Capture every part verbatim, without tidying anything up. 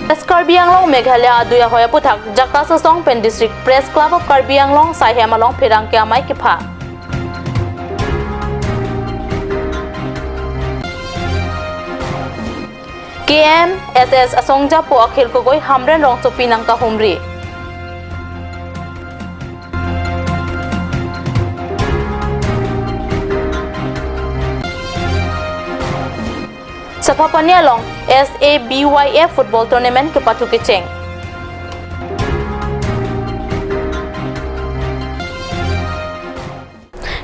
West Karbi Anglong Meghalaya adui ahoi aputhak JACAS asong pen District Press Club of Karbi Anglong asaihem along pherangke amei kepha. K M S S asongjapo Akhil Gogoi Hamren rongsopi nangkahumri. Sapapani along S A B Y F football tournament kepathu kecheng.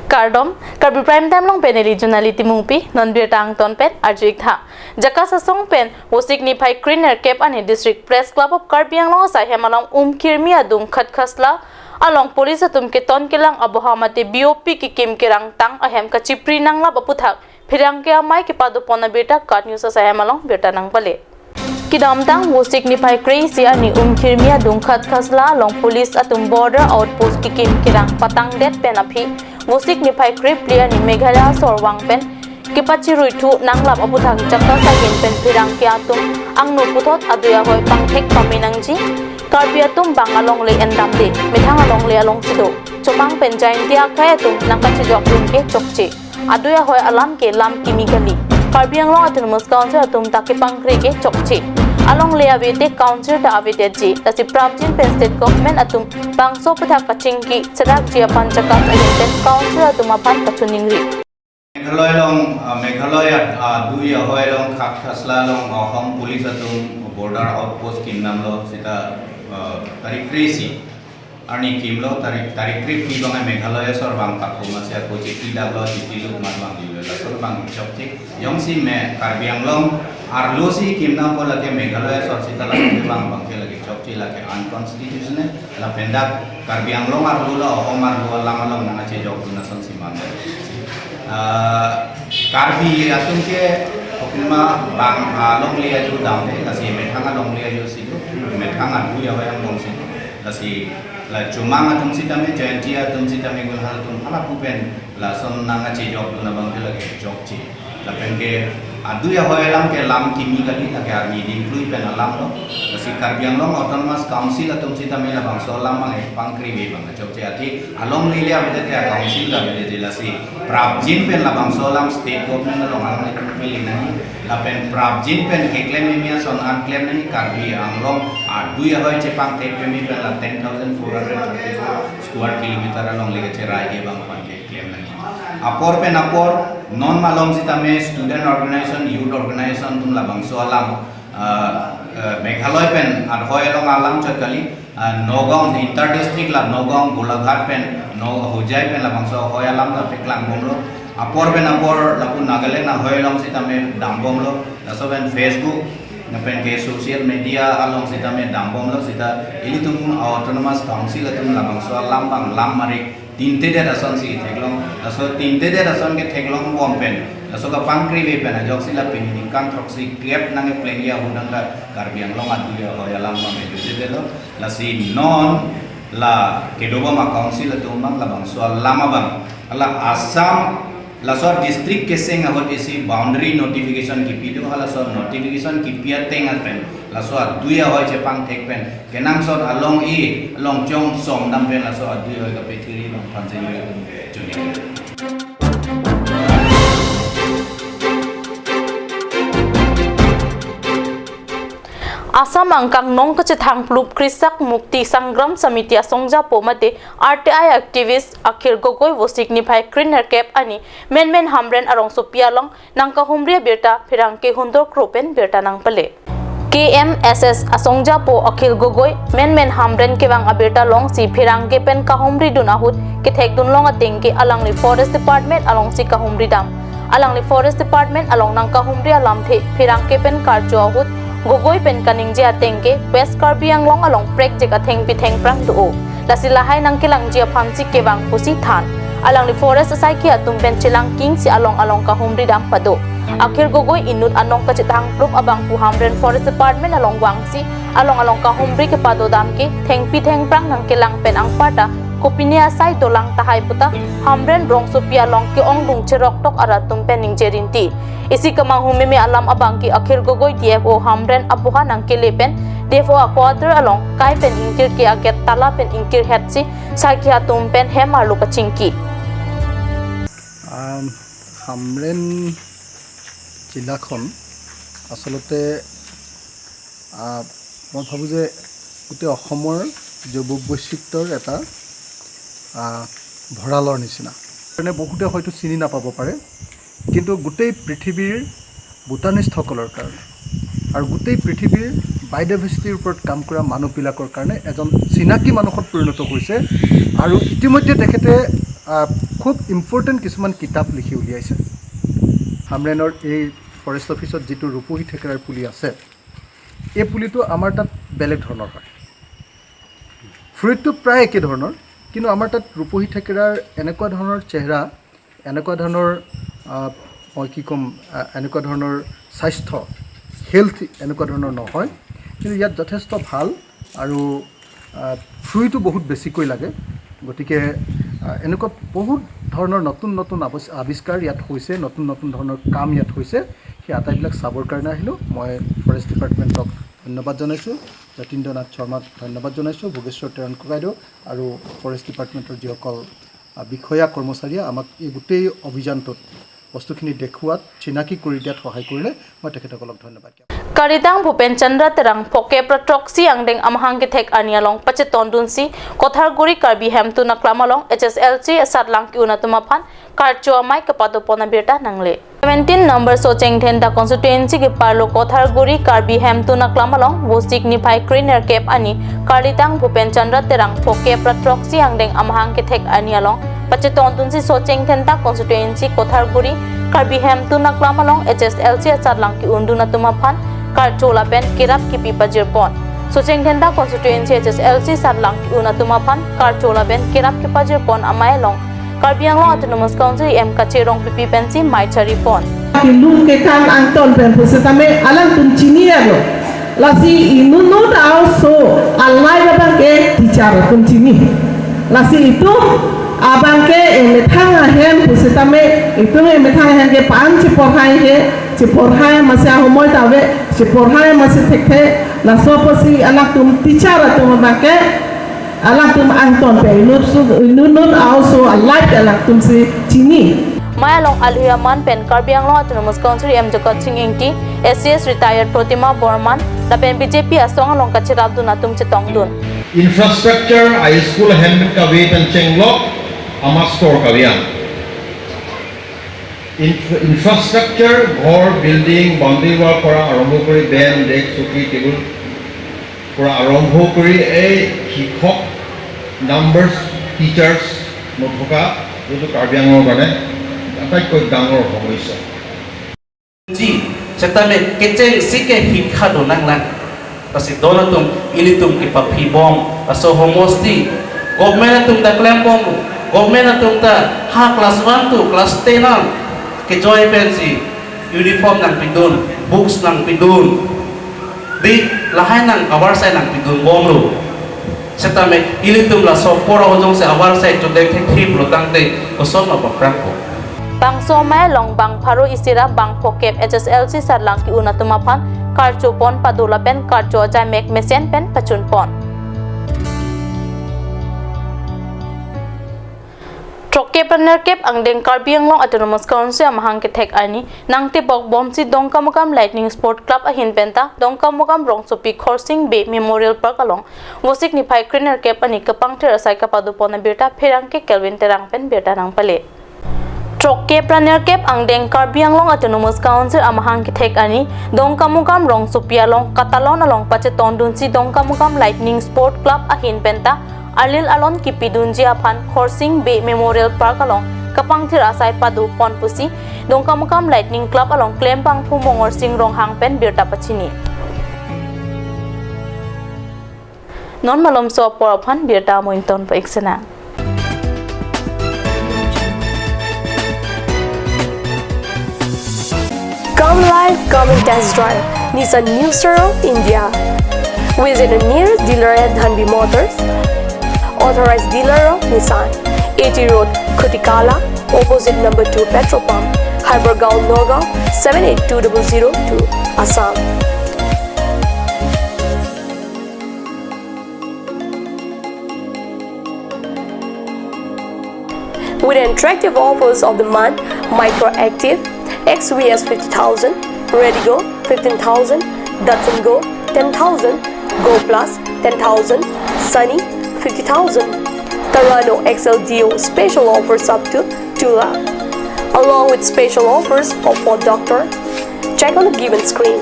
Kardom, Karbi Prime Time along pen neli Junali Timungpi, non birta angton pen arju-ik tha. JACAS asong pen Vosik niphai krenerkep arni District Press Club of Karbi Anglong asaihem along Umkirmi adung Khatkhasla along police atum keton kelang aboha mate B O P kekim kerangtang ahem kachipri nanglap aputhak pherangke amei kepadopon abirta KAT News asaihem along birta nangpale. Kedamtang Vosik niphai kre-isi arni Umkirmi adung Khatkhasla along police atum border outpost kekim kerang patangdet pen aphi Vosik niphai krephli arni Meghalaya sorvang pen kepachiruithu nanglap aputhak JACAS ahin pen pherangke atum angno puthot adui ahoi pangthek pame nangji. Karbi atum bang alongle endamde, methang alongle alongsi do. Chomang pen Jaintia akhei atum nangkachejokdun ke chokche. Adui ahoi alam ke lam kimi kali. Karbi Anglong Autonomous Council atum ta kepangkre ke chokche. Alongle avete council ta avedetji. Lasi prapjin pen state government atum bangso aputhak kachingki sedakji aphan JACAS ahin pen council atum aphan kachiningri. Meghalaya along, ah, Meghalaya, ah, adui ahoi along Khatkhasla along Assam police atum border outpost kimnamlo seta, ah, tarik kre-isi arni kimlo, tarik, tarik krephli abang Meghalaya sorvang pakum asi ako chiti daglo, chiti lut mat vanglo, laso abang chokche. Jongsi me Karbi Anglong arlo si kimnampo lake Meghalaya sor seta lake abang abang ke lake chokche, lake unconstitutional, lapen dak Karbi Anglong arlo la Assam arlo alam along nangkachejokdun asonsi mande. Ah, Karbi atum ke oknema bang alongle aju damde, lasi methang alongle aju si do, methang adui ahoi angbong si do, lasi la Chomang atum sitame, Jaintia atum sitame, Gulhal atum halapu pen lason nangkachejokdun abang ke lake chokche. Lapen ke adui ahoi alam ke lam kimi kali, lake arni dingklui pen alamlo. Lasi Karbi Anglong Autonomous Council atum sitame labangso alam abang pangkrevi abang chokche, athe alongle le avedetde, council ta avedetde, lasi prapjin pen labangso alam state government along along itum peli nangji. Lapen prapjin pen keklem mimi ason an klem nangji, Karbi Anglong adui ahoi chepangthek peme pen la ten thousand four hundred thirty-four square kilometer alongle kacherai ke abang aphan ke klem nangji. Apor pen apor, non malom sitame student organization, youth organization atum labangso alam, ah, ah, Meghalaya pen ahoi along alam chot kali, ah, Nagaon inter district la Nagaon, Golaghat pen, no Hojai pen labangso ahoi alam ta paklang bomlo. Apor pen apor lapu Nagaland ahoi along sitame dam bomlo. Laso pen Facebook, lapen ke social media along sitame dam bomlo, seta ilitum Autonomous Council atum labangso alam abang lam marik tintedet asonsi theklong, laso tintedet ason ketheklong bom pen, laso kapangkrevi pen ajoksi la pini ningkan throksi krep nangkeplengji ahut nang ta Karbi Anglong adui ahoi alam abang ejutedetlo, lasi non la kedobom a council atum abang labangso alam abang, ala Assam, laso district keseng ahut isi boundary notification kipi do, halaso notification kipi ateng pen laso adui ahoi chepangthek pen kenangsot along-i along chongsom dam pen laso adui ahoi kapethiri abang aphan si neli atum chuni. Assam angkang nongkachethang plup Krisak Mukti Sangram Samiti asongjapo mate R T I activist Akhil Gogoi Vosik niphai krenerkep arni Menmen Hamren arongsopi along nangkahumri abirta pherangke hundor kro pen birta nangpale. K M S S asongjapo Akhil Gogoi Menmen Hamren kevang abirta longsi pherangke pen kahumridun ahut kethekdunlong ateng ke alangli Forest Department alongsi kahumri dam. Alangli Forest Department along nangkahumri alamthe pherangke pen karcho ahut Gogoi pen kaningje ateng ke West Karbi Anglong along prekjek athengpi thengphrang do-o. Lasi lahai nangkelangji aphansi kevang pusi than. Alangli forest asaikhi atum pen chelangkingsi along along kahumri dam pado. Akhil Gogoi inut anongkachethang plup abang pu Hamren Forest Department along vangsi along along kahumri kepado dam ke thengpi thengphrang nangkelang pen anparta Kopine asai dolang tahai puta Hamren rongsopi along ke-ongdung cheroktok arat atum pen ningje rinti. Isi kemanghu meme alam abang ke Akhil Gogoi D F O Hamren abuha nangkele pen D F O a-quarter along kai pen ingkir ke a-gate tala pen ingkir hetsi sarki atum pen hem arlo kachingki. আম, হামৰেণ জিলাখন আচলতে, আ, মই ভাবোঁ যে গোটেই অসমৰ জৈৱ বৈচিত্ৰ্যৰ এটা, আ, ভঁৰালৰ নিচিনা। কাৰণে বহুতে হয়তো চিনি নাপাব পাৰে, কিন্তু গোটেই পৃথিৱীৰ ভূটানিষ্টসকলৰ কাৰণে আৰু গোটেই পৃথিৱীৰ বায়'ডাইভাৰ্চিটিৰ ওপৰত কাম কৰা মানুহবিলাকৰ কাৰণে এজন চিনাকি মানুহত পৰিণত হৈছে। আৰু ইতিমধ্যে তেখেতে, আ, খুব ইম্পৰ্টেণ্ট কিছুমান কিতাপ লিখি উলিয়াইছে। হামৰেণৰ এই ফৰেষ্ট অফিচত যিটো ৰূপহী থেকেৰাৰ পুলি আছে, এই পুলিটো আমাৰ তাত বেলেগ ধৰণৰ হয়। ফ্ৰুইটটো প্ৰায় একে ধৰণৰ, কিন্তু আমাৰ তাত ৰূপহী থেকেৰাৰ এনেকুৱা ধৰণৰ চেহেৰা, এনেকুৱা ধৰণৰ, আ, মই কি ক'ম, আ, এনেকুৱা ধৰণৰ স্বাস্থ্য, হেল্থ এনেকুৱা ধৰণৰ নহয়, কিন্তু ইয়াত যথেষ্ট ভাল আৰু, আ, ফ্ৰুইটো বহুত বেছিকৈ লাগে। গতিকে, আ, এনেকুৱা বহুত ধৰণৰ নতুন নতুন আৱিষ-, আৱিষ্কাৰ ইয়াত হৈছে, নতুন নতুন ধৰণৰ কাম ইয়াত হৈছে। সেই আটাইবিলাক চাবৰ কাৰণে আহিলোঁ। মই ফৰেষ্ট ডিপাৰ্টমেণ্টক ধন্যবাদ জনাইছোঁ, যতীন্দ্ৰনাথ শৰ্মাক ধন্যবাদ জনাইছোঁ, ভোগেশ্বৰ তেৰণ ককাইদেউ আৰু ফৰেষ্ট ডিপাৰ্টমেণ্টৰ যিসকল, আ, বিষয়া কৰ্মচাৰীয়ে আমাক এই গোটেই অভিযানটোত বস্তুখিনি দেখুৱাত, চিনাকি কৰি দিয়াত সহায় কৰিলে মই তেখেতসকলক ধন্যবাদ জ্ঞাপন কৰিছোঁ। Karditang Bhupen Chandra Terang phokep ra throksi angdeng amahang kethek arni along pachetondunsi Kotharguri Karbi Hemtun Aklam along H S L C asatlang ke-un atum aphan karcho amei kepadopon abirta nangle. Seventeen number Socheng Dhenta constituency keparlo Kotharguri Karbi Hemtun Aklam along Vosik niphai krenerkep arni Karditang Bhupen Chandra Terang phokep ra throksi angdeng amahang kethek arni along pachetondunsi Socheng Dhenta constituency Kotharguri Karbi Hemtun Aklam along H S L C asatlang ke-undun atum aphan karcho lapen kerap kepi pajirpon. Socheng Dhenta constituency H S L C asatlang ke-un atum aphan karcho lapen kerap kepajirpon amei along Karbi Anglong Autonomous Council E M Kache Rongpipi pensi mei charipon. Kelun kekan angton pen pusitame alangtum chini alo. Lasi inut-inut a-oso alai abang ke teacher atum chini. Lasi itum abang ke emethang ahem pusitame itum emethang ahem ke pan cheporhai he, cheporhai masi ahomoi ta ave, cheporhai masi thekthe, laso apotsi alangtum teacher atum abang ke alangtum angton pen inut-inut a-oso alai ke alangtum si chini. Mei along alohi aman pen Karbi Anglong Autonomous Council E M Jagat Sing Engti, A C S retired Protima Borman, lapen B J P asong along kacherapdun atum chetongdun. Infrastructure, a-school ahem kave pen chenglok, a-master kave an. Infra-, infrastructure, ঘৰ, building, boundary ৱালৰ পৰা আৰম্ভ কৰি bench, desk, চকী, টেবুল পৰা আৰম্ভ কৰি এই শিক্ষক, নাম্বাৰ্ছ, টিচাৰ্ছ নথকা যিটো কাৰ্বি আংলঙৰ কাৰণে আটাইতকৈ ডাঙৰ সমস্যা। Ji, setame kechengsi ke hikha do nanglang. Lasi don atum, ilitum kepaphibom, laso homosti. Government atum ta klembom, government atum ta ha class one to class ten an kejoi pensi uniform nangpidun, books nangpidun. Di lahai nang avarsai nangpidunbomlo. Setame ilitum laso apor ahut jongsi avarsai chodek thekthip lo tangte koson ma paprangpo. Bangso amei along bang pharo isi ra bang phokep H S L C asatlang ke-un atum aphan karchopon pado lapen karcho ajaimek mesen pen pachunpon. Throkkep ra nerkep angdeng Karbi Anglong Autonomous Council amahang kethek arni nangtebokbomsi Dongkamukam Lightning Sport Club ahin penta Dongkamukam rongsopi Khorsing Bey Memorial Park along Vosik niphai krenerkep arni kepangthir asai kapadopon abirta pherangke Kelvin Terang pen birta nangpale. Throkkep ra nerkep angdeng Karbi Anglong Autonomous Council amahang kethek arni Dongkamukam rongsopi along katalon along pachetondunsi Dongkamukam Lightning Sport Club ahin penta arlil alon kipidunji aphan Khorsing Bey Memorial Park along kepangthir asai padopon pusi Dongkamukam Lightning Club along klembangphu Mongorsing Ronghang pen birta pachini. Non malomso apor aphan birta amointon pa-ik senang. Come live, come and test drive Nissan New Star of India. Visit a nearest dealer at Dhanvi Motors Authorized dealer of Nissan, A T Road, Khutikala, opposite number two petrol pump, Hypergaon, Nagaon, seven eight two double zero two, Assam. With attractive offers of the month, Micra Active, X V S fifty thousand, Redigo fifteen thousand, Datsun Go ten thousand, Go Plus ten thousand, Sunny fifty thousand, Terrano X L D O special offers up to two lakh, along with special offers of Ford Doctor. Check on the given screen.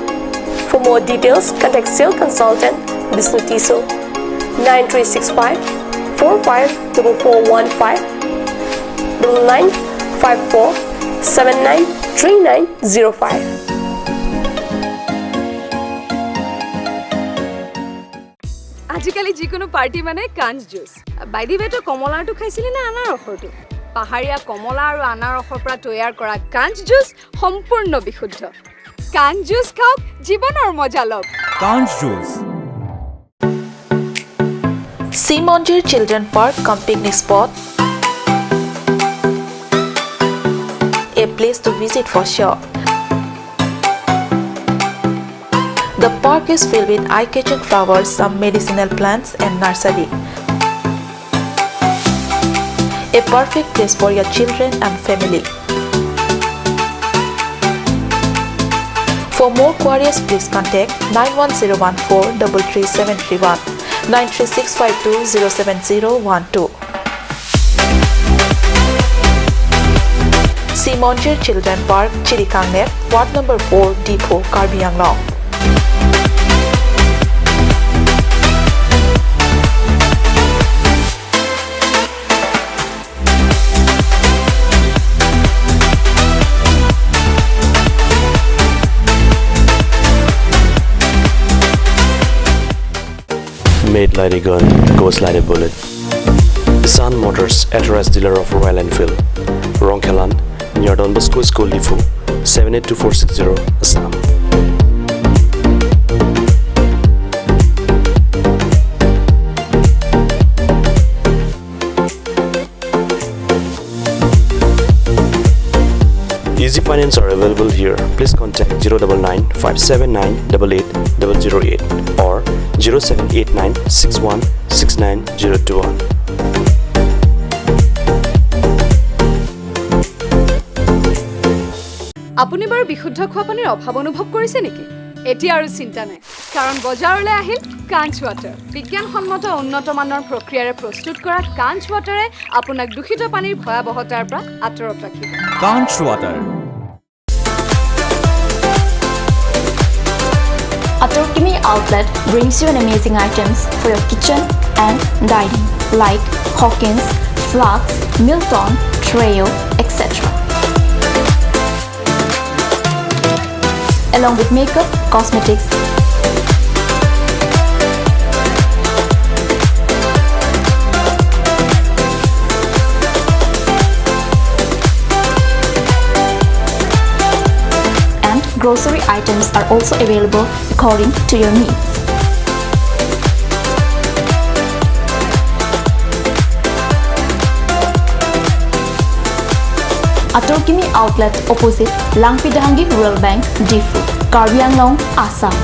For more details, contact sales consultant Bishnu Tisso, nine three six five four five double four one five, double nine five four seven nine three nine zero five. আজিকালি যিকোনো পাৰ্টি মানে কাঞ্চ juice. By the ৱে, তই কমলাৰটো খাইছিলি নে আনাৰসৰটো? পাহাৰীয়া কমলা আৰু আনাৰসৰ পৰা তৈয়াৰ কৰা কাঞ্চ জুচ সম্পূৰ্ণ বিশুদ্ধ। কাঞ্চ জুচ খাওক, জীৱনৰ মজা লওক। Kanch Juice. Simonjir Children Park cum picnic spot, a place to visit for sure. The park is filled with eye-catching flowers, some medicinal plants and nursery. A perfect place for your children and family. For more queries, please contact nine one zero one four double three seven three one, nine three six five two zero seven zero one two. Simonjir Children Park, Chirikangnep, Ward number four, Diphu, Karbi Anglong. Made like a gun, goes like a bullet. Sun Motors, authorized dealer of Royal Enfield. Rongkhelan, near Don Bosco School, Diphu, seven eight two four six zero, Assam. Easy finance are available here. Please contact zero double nine five seven nine double eight double zero eight or zero seven eight nine six one six nine zero two one. আপুনি বাৰু বিশুদ্ধ খোৱা পানীৰ অভাৱ অনুভৱ কৰিছে নেকি? এতিয়া আৰু চিন্তা নাই, কাৰণ বজাৰলৈ আহিল কাঞ্চ ৱাটাৰ। বিজ্ঞানসন্মত উন্নত মানৰ প্ৰক্ৰিয়াৰে প্ৰস্তুত কৰা কাঞ্চ ৱাটাৰে আপোনাক দূষিত পানীৰ ভয়াৱহতাৰ পৰা আঁতৰত ৰাখিব। Kanch Water. Atorkimi Outlet brings you an amazing items for your kitchen and dining, like Hawkins, Flux, Milton, Treo, et cetera. Along with makeup, cosmetics, and grocery items are also available according to your needs. Atorkimi Outlet, opposite Langpi Dehangi Rural Bank, Diphu, Karbi Anglong, Assam.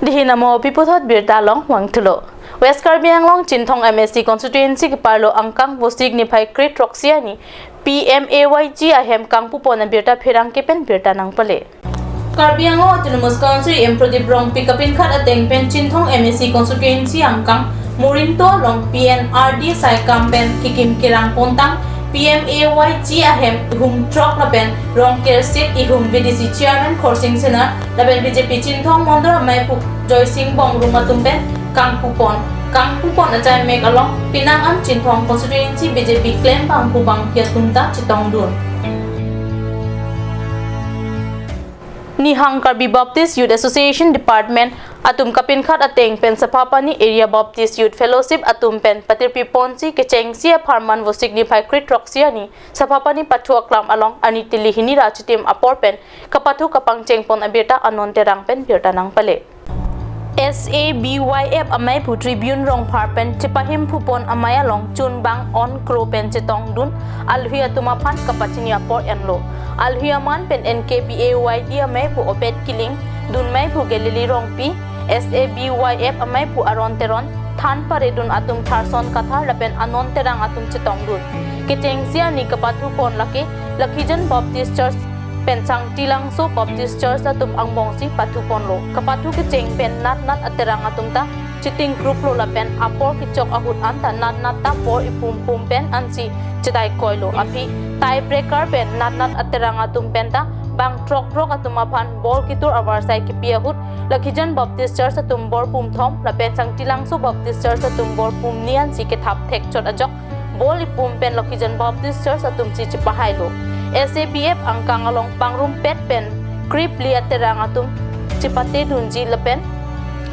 Dihi namo pi puthot birta along vangthulo. West Karbi Anglong Chinthong M A C constituency keparlo Angkang Vosik niphai kre throksi arni P M A Y G ahem kangpupon abirta pherangke pen birta nangpale. Karbi Anglong Autonomous Council M Pradip Rongpi kapinkhat ateng pen Chinthong M A C constituency angkang Morinto along P N R D saikam pen kekim kerang pontang P M A Y G ahem ihum throk lapen Rongkersit ihum V D C chairman Khorsing Sena lapen B J P Chinthong Mondol amei pu Joysing Bongrung atum pen kangpupon. Kangpupon achai mek along penang an Chinthong constituency B J P klem bangphu bangphi atum ta chetongdun. Nihang Karbi Baptist Youth Association Department atum kapinkhat ateng pen Saphapani Area Baptist Youth Fellowship atum pen patirpi ponsi kechengsi apharman Vosik niphai kre throksi arni Saphapani pathu aklam along arni tili hini ra chitim apor pen kapathu kapangcheng pon abirta Anon Terang pen birta nangpale. S A B Y F amei pu Tribune Rongphar pen chepahim phupon amei along chunbang on kro pen chetongdun alhi atum aphan kapachini apor enlo. Alhi aman pen N K B A Y D amei pu Obed Killing, dunmei pu Galilee Rongpi, S A B Y F amei pu Aron Teron, than paredun atum Tharson Kathar lapen Anon Terang atum chetongdun. Kechengsi arni kapathu pon lake Lakhijan Baptist Church pen Sangti Langso Baptist Church atum angbongsi pathu ponlo. Kapathu kecheng pen Natnat Aterang atum ta chiting kruplo lapen apor kechok ahut anta Natnat ta bor ipum pum pen ansi chedai koilo. Aphi tie breaker pen Natnat Aterang atum pen ta bang throk throk atum aphan bor kitur avarsai kipi ahut Lakhijan Baptist Church atum bor pum thom lapen Sangti Langso Baptist Church atum bor pum ni ansi kethap thekchot ajok bor ipum pen Lakhijan Baptist Church atumsi chepahailo. S A B F angkang along pangrumpet pen Krip Li Aterang atum chepatedunji lapen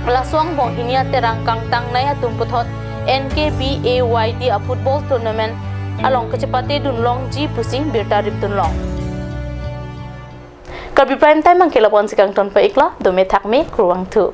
laso angbong hini Aterang kangtangnei atum puthot N K B A Y D a football tournament along kachepatedun longji pusi birta ripdun long. Karbi Prime Time angke lapu-ansi kangton pa iklo, dome thakme, kurvangthu.